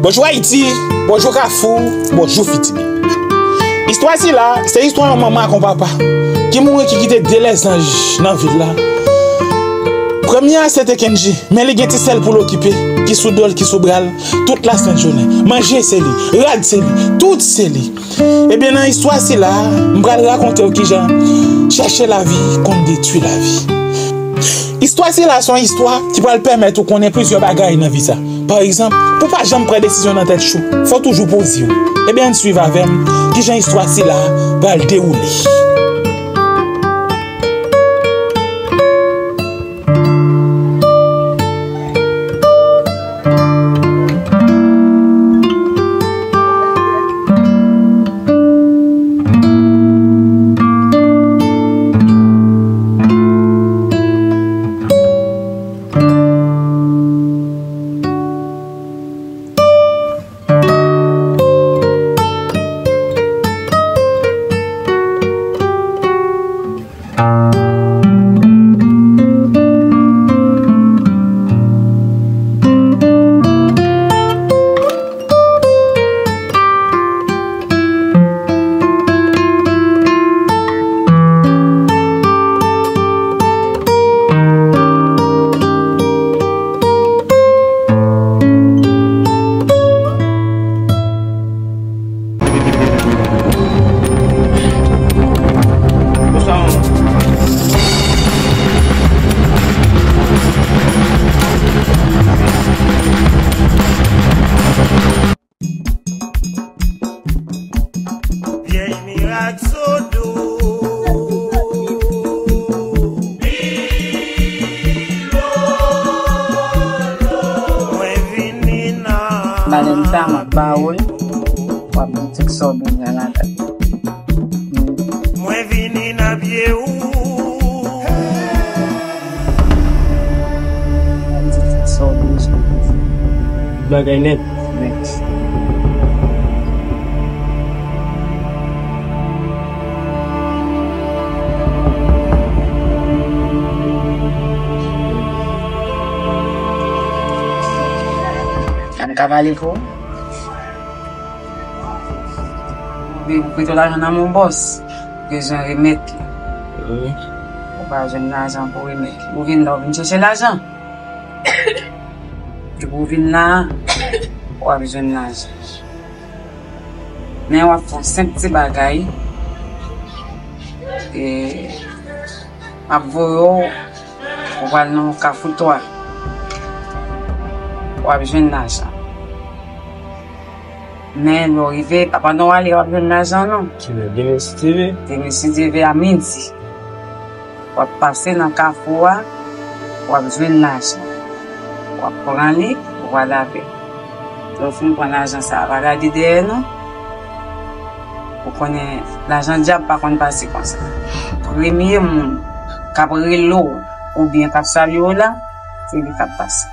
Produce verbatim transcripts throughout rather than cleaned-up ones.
Bonjou Ayiti, bonjou Kafou, bonjou Fitimi. Istwa sila, se istwa yon manman ak yon papa ki mouri, ki kite de lèzanj nan vil la. Premye a se te Kendji, men li gen ti sè l pou l okipe, ki sou do l, ki sou bra l, tout lasent jounen. Manje se li, rad se li, tout se li. Ebyen, nan istwa sila, m pral rakonte w kijan chèche lavi konn detwi lavi. Istwa sila se yon istwa ki pral pèmèt ou konnen plizyè bagay nan vi sa. Pa egzanp, pou pa janm pran desizyon nan tèt chou, fò w toujou poze w. Ebyen, ann swiv avè m kijan istwa sila pral dewoule. Vyèj mirak Sodo. Mwen vini nan Valentine, m ap ba w l. W ap di tout sa w bezwen ladan l. Mwen vini nan pye ou. Bagay nèt. Nèt. An ka pale pou ou. Ou vin prete w lajan nan men yon bòs, bezwen remèt li. Wi. Ou pa jwenn lajan pou remèt li. Ou vin la, ou vin chèche lajan. Depi ou vin la, w ap jwenn lajan. Men w ap fè yon senp ti bagay. E m ap voye w, ou pral nan yon kafou twa. W ap jwenn lajan. Men lè w rive, pa pandan w ale w ap jwenn lajan non. Kilè? Demen si Dye vle. Demen si Dye vle a midi. W ap pase nan kafou a, w ap jwenn lajan. W ap pran li, ou pral avè l. Lè w fin pran lajan sa a, pa gade dèyè non. Ou konnen lajan dyab pa konn pase konsa. Premye moun k ap rele w oubyen k ap salye w la, se li k ap pase.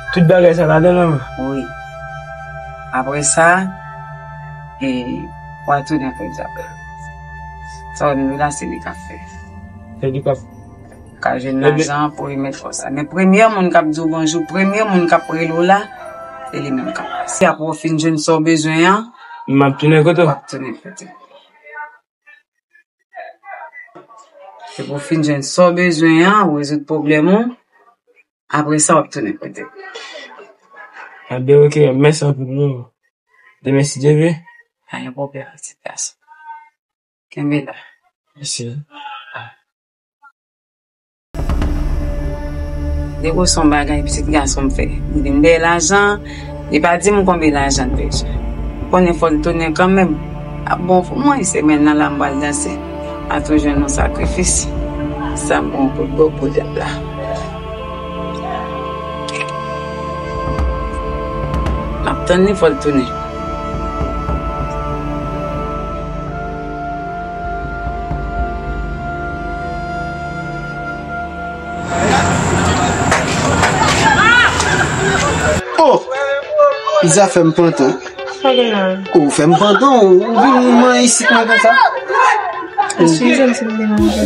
Tout bagay sa ladan l? Wi. Apre sa, e, w a tounen prè dyab. Sa w di nou la, se li k ap fè. Se li k ap... Ka jwenn lajan pou remèt kò sa. Men premye moun k ap di w bonjou, premye moun k ap rele w la, se li menm k ap pase. Apre w fin jwenn sa w bezwen an, m ap tounen kote w. W ap tounen kote m. Depi w fin jwenn sa w bezwen an, ou rezoud pwoblèm ou, apre sa w ap tounen kote m. Ebyen, oke, mèsi anpil, non. Demen, si Dye vle. Pa gen pwoblèm, ti gason. Kenbe la. Mèsi. Depi w se yon bagay pitit gason m fè. Li vin dèyè lajan, li pa di m konbyen lajan l bezwen. Konnen fò l tounen kanmenm. Ap bon pou mwen, semèn nan la m pral danse. A tou jwenn yon sakrifis. Sa m pran kout gwo pou dyab la. M ap tann li fò l tounen. Oh! Zafè m pantan. Sa gen la? Ou fè m pantan, ou, ou vin mwen isit mwen konsa. Eskize m si m deranje.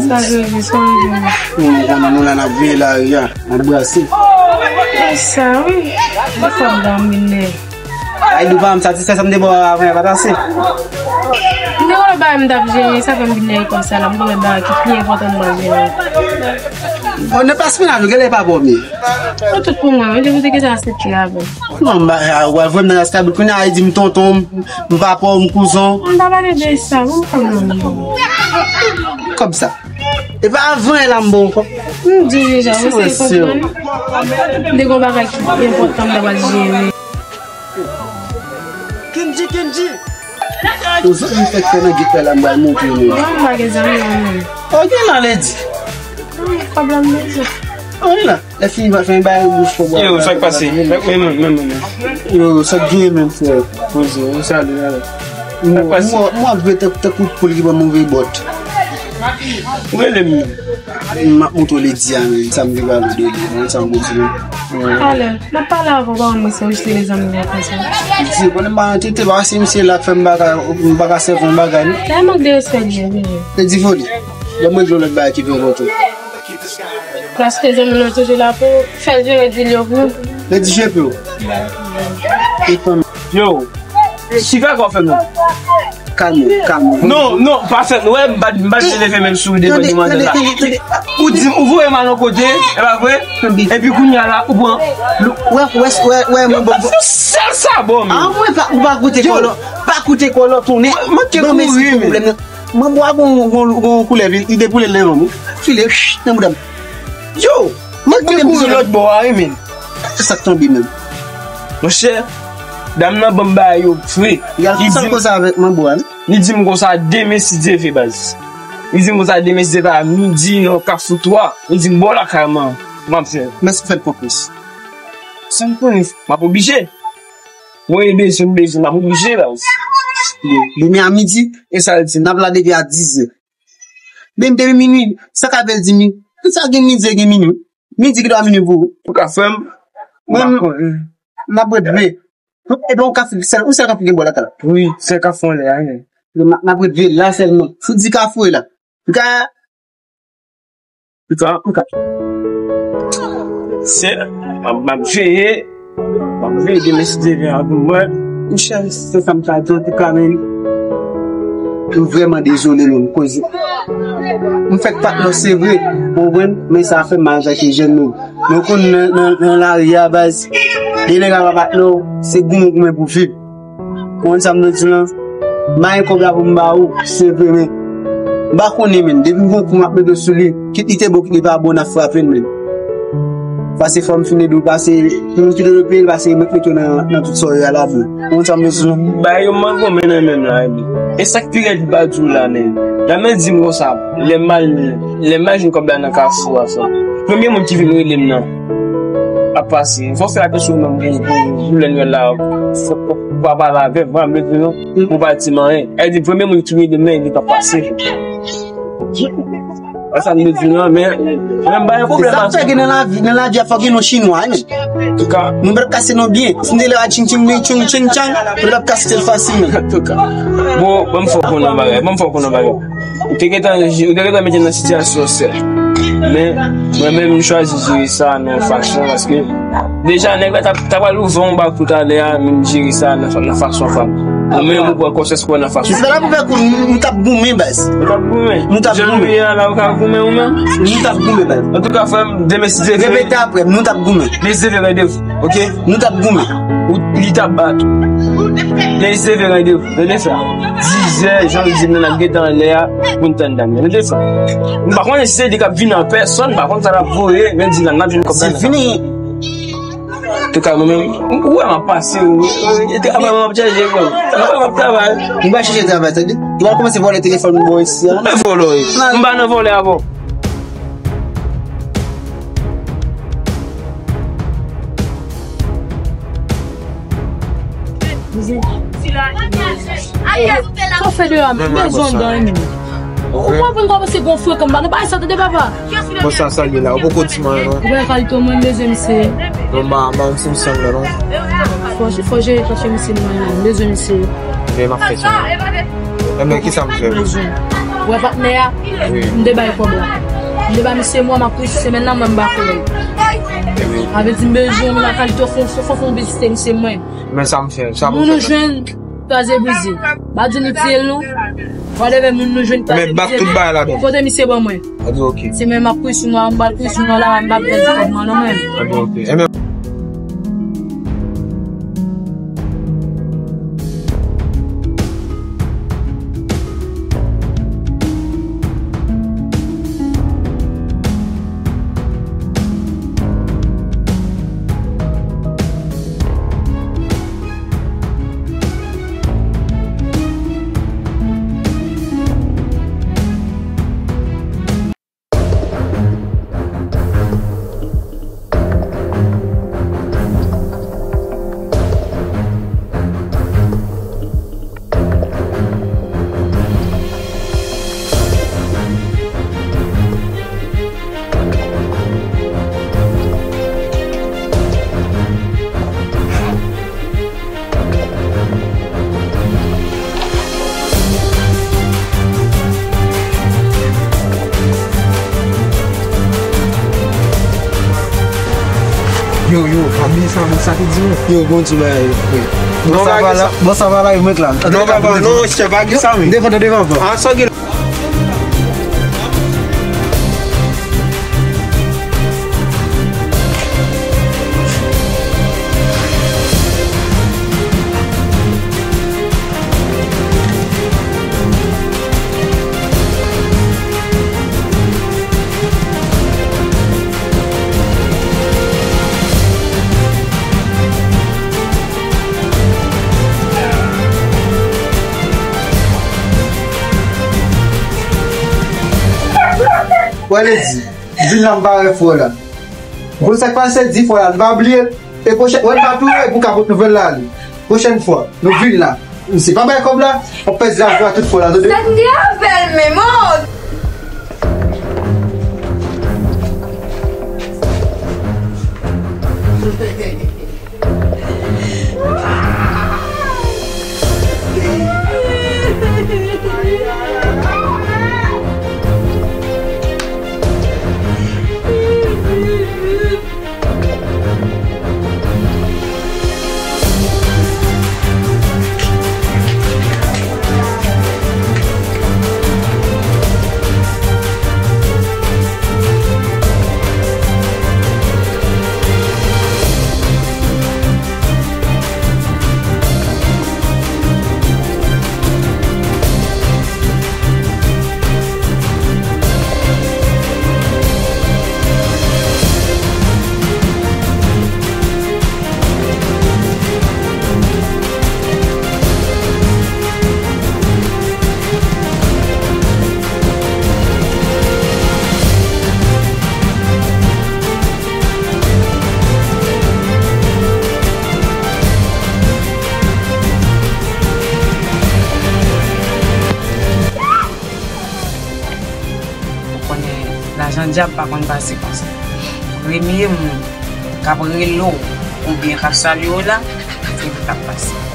Sa rive, sa rive. Ou konnen nou la n ap veye lari a, n ap brase. Sa wi. Mwen fòk dòmi lè. Ay, nou pa m satisfè sa m te ba w avan, pa t ase. M te konn bagay m t ap jere, sa fè m vin nan lekòl sa la, m konn bagay ki pi enpòtan m pral jere. Bon, nan plas mennaj ou, genlè pa bon, men. Mwen tout pou mwen, mwen te koute ke sa aksepte avè m. Non, m ba, a, w al voye m nan rès kabrit, kounye a, li di m tonton, m papa w, m kouzen w. M pa pale de sa, mwen m konn non. Kòb sa. E pa avan la m ba w kòb. M di w deja, mwen se konprann. M te gon bagay ki enpòtan m ta pral jere. Kenji, Kenji! Ou zanmi fèk fè nan gèt la, m pral montre nou. Non, m pa gen zanmi non, non. Oh, gen la, Lady. Non, pa blan Lady. Oh, gen la. Lè fini, va fè yon bagay bouch pou bwa. Yo, sa k pase? Men, men, men, men, men. Yo, sa k gen menm, frè? Poze, yon salut, alò. Sa k pase? Mwen, mwen ap jwe tank, tank poul ki pran move bòt. Ou rele m. M ap montre w Lady a, men, sa m gen ba l de li, men, sa m montre w. Talè, m ap pale avè w, pa konn mwen se ou jete zanmi mwen konsa. Di, konnen m pa nan tete, pa se misye la k fè m pa ka, m pa ka sèvi yon bagay, non. Sa e mank de respè l ye, wi. Lady Foli, ban mwen di yon lòt bagay ki pi enpòtan. Paske zanmi nou toujou la pou fè l jere dil yo pou nou. Lady Foli. Yo, Chika, kò fè m. Kalme, kalme. Non, non, pa fè, wè, m pa, m pa te leve men m sou ou devan demanzèl la. Ou di m, ou voye m al yon kote, e pa vre? Epi kounye a la, ou pran. Wè, wè, wè, wè, mwen bon. Fè sèl sa, bon, men. Ah, mwen pa, ou pa koute kòlò, pa koute kòlò tounen. Mwen te kouri, men. Mwen bwa gon, gon, gon koulèv, li, li depoule l devan m. File, nan bouda m. Yo! Mwen te kouri lòt bò a, wi, men. Se sa k tonbe menm. Monchè, dam nan ban m bagay yo vre. Li di m konsa avèk manbo a, wi. Li di m konsa demen si Dye vle, baz. Li di m konsa demen si Dye vle a midi, nan Kafou twa. Li di m bò lakay mwen, m ap fè. Men sa fè l pran plis. Sa m konnen, m ap oblije. Mwen bezwen, m bezwen, m ap oblije, baz. Demen a midi, e sa l di, n ap la depi a dizè. Men depi minui, sa ka fè l di mi-, sa gen midi, gen minui. Midi ki dwa minui pou ou. Ou ka fè m. Mwen, m ap ret vle. Epi ou ka fè sèl, ou sèl ka fè gen bò lakay la. Wi, sèl ka fè anlè a, wi. M ap, m ap ret vle la sèlman. Fout di kafou la. Ou ka, ou ka, ou ka. Se, m ap, m ap veye. M ap veye demen si Dye vle a pou mwen. Monchè, se sa m ka di antouka, men. M vrèman dezole, men, koze. M fèk pa t lòs, se vre, ou konprann, men sa fè m mal ak jèn, men. Men ou konn nan, nan, nan lari a, baz, de nèg a pa t lòs, se goumen, goumen pou viv. Ou konn sa m vle di w lan? M pa gen kòb la pou m ba ou, se vre, men. M pa konnen, men. Depi m gon kou, m ap mete w sou li. Kit li te bon, kit li pa bon, n ap frape l, men. Pase fò m fin ede w pase, pou nou kite nou peyi, pase mwen k mete w nan, nan tout sa w ye a la, men. Ou konn sa m bezwen? Bagay yo manke w men nan men m la, epi. E sa k pi rèd m pa di w la, men. Dam nan di m konsa, lè m al, lè m al jwenn kòb la nan kafou a, frè. Premye moun ki vin rele m nan ap pase. Fò w fè atansyon nan moun pou, pou lè nwèl la, fò, fò, fò pa pale avè m, mwen, m bezwen nou, pou pa di m anyen. E di, premye moun ki rele m nan, li p ap pase. Wè sa m te di w lan, men, men m pa gen pwoblèm ak sa. Sa fè gen nan lavi, nan lavi a fò gen yon chinwa, wi, men. Antouka. Nou p ap kase non byen. Si n te lè a tching tching, tching tching tchang, nou p ap kase l fasil, men. Antouka. Bon, ban m fè w konnen yon bagay, ban m fè w konnen yon bagay. Ou te gentan, ou te gentan mete nan sitiyasyon sèl. Men, mwen menm, m chwazi jere sa nan yon fason, paske deja, nèg la t ap, t ap pral ouvè yon bak pou talè a, men m jere sa nan, nan fason pa m. Ou menm, ou pran konsyans ou nan fason. Se pa la pou fè kou, nou, nou t ap goumen, baz. Nou t ap goumen. Nou t ap goumen. Jan nou ye a la, ou ka goumen ou menm? Nou t ap goumen, baz. Antouka, frè m, demen si Dye vle. Repete apre m, nou t ap goumen. Demen si Dye vle, randevou, oke? Nou t ap goumen. Ou, li t ap bat ou. Demen si Dye vle, randevou. Tande sa. Dizè, jan l di m nan, n ap gentan anlè a, pou n tann dam nan. Tande sa. M pa konnen si se li k ap vini an pèsòn, m pa konn sa l ap voye, men di la, n ap jwenn kòb la. Se fini. Antouka, mwen menm, ou wè m ap pase, ou, e, travay mwen ap chaje, frè m. Travay m ap travay. M pa chache travay, tande. Ou pa kòmanse vòlè telefòn mwen bò isi a. Mwen vòlè, wi. M pa nan vòlè avè w. Sa w fè de la menm, bezwen dan yon minit. Ou konprann kòman se gon frekan m ba nou pa sa tande papa. Bon, sa, sa l ye la, ou poko di m anyen, non. Ou wè kalite w, mwen m bezwen misye. Non, m pa, m pa yon ti misye anglè, non. Fò, fò jere, fò jere misye, mwen, m bezwen misye. Men m ap fè sa. Enben, kisa m fè? Bezwen. Ou wè patnè a? Wi. M te bay kòb la. M te ba misye mwa, m ap resi semèn nan, mwen m pa konnen. Sa vle di m bezwen yon moun lakay li tou, fon, fon, fon, fon vizite misye mwen. Men sa m fè, sa pou Moun nou fè. Jwenn, kraze brize. Pa di nou tiye l non. Whatever moun nou jwenn, kraze brize. Men bat tout bagay ladan. Kote misye ban mwen? A di ok. Se men m ap kwi sou nou, m bat kwi sou nou la, m pa pèdi kòb mwen non mwen. A di ok. E men Yo, yo, pa bliye sa, men sa ki di yo. Yo, bon ti bagay, frè. Bon, sa va la, bon, sa va la, yo mèt la. Non, papa, non, chèf, pa gen sa, men. Devan, devan, papa. Ah, sa gen Wè, Lady, vin la, m pa wè frè w la. Bon, sa k pase, di frè w la, n pa bliye l. E pwochèn, wè, n pa pi wè pou ka pot nouvèl la ale. Pwochèn fwa, nou vin la. Misye pa bay kòb la, w ap pèdi lavi a tout frè w la, tande? Sa t gen avè l menm, oh! Ou konnen lajan dyab pa konn pase konsa. Premye moun k ap rele w oubyen k ap salye w la, se li k ap pase.